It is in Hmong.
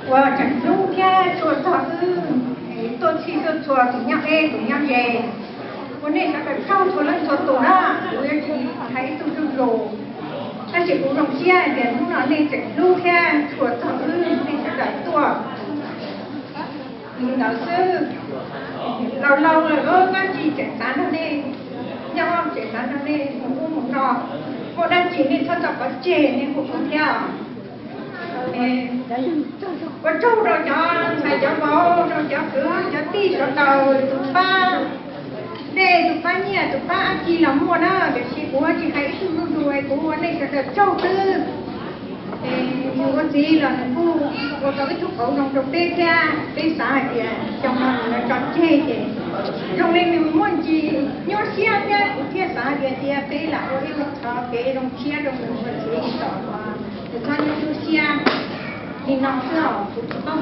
uas tseem hlub thiab tshua txog wb, tuaj txhij tuaj txhua tus nyob deb tus nyob ze. Ua nej sawv daws tsaug txhua leej txhua tus na, kuv yuav tsis hais ib tug zuj zus, tab sis kuv zoo siab hais tias hnub no nej tseem hlub thiab tshua txog wb, nej sawv daws tuaj li ntawd xwb. Laus laus lawm, dab tsi tseem xav nrog nej nyob, tseem xav nrog nej mus ub mus no, muaj dab tsi nej txhob txo pov tseg, nej hu kuv thiab. Ua tsaug rau cov ntxhais cov vauv, rau cov kwv cov tij sawv daws, tus pab dej, tus pab nyiaj, tus pab dab tsi los muaj na, tiam sis kuv tsis hais ib tug zuj zus, kuv ua nej sawv daws tsaug xwb. Nws ua txiv los nws kuj ua tau ib tug qauv zoo rau peb thiab, peb xav hais tias xyoo no nws tso tseg ces zoo li nws muaj ntsis nyuaj siab thiab, kuv thiaj xav hais tias cia peb lam ua ib lub qhov kev zoo siab rau nws ua txiv tom uas nws txhob nyuaj siab. Li no xwb os, kuv tsis paub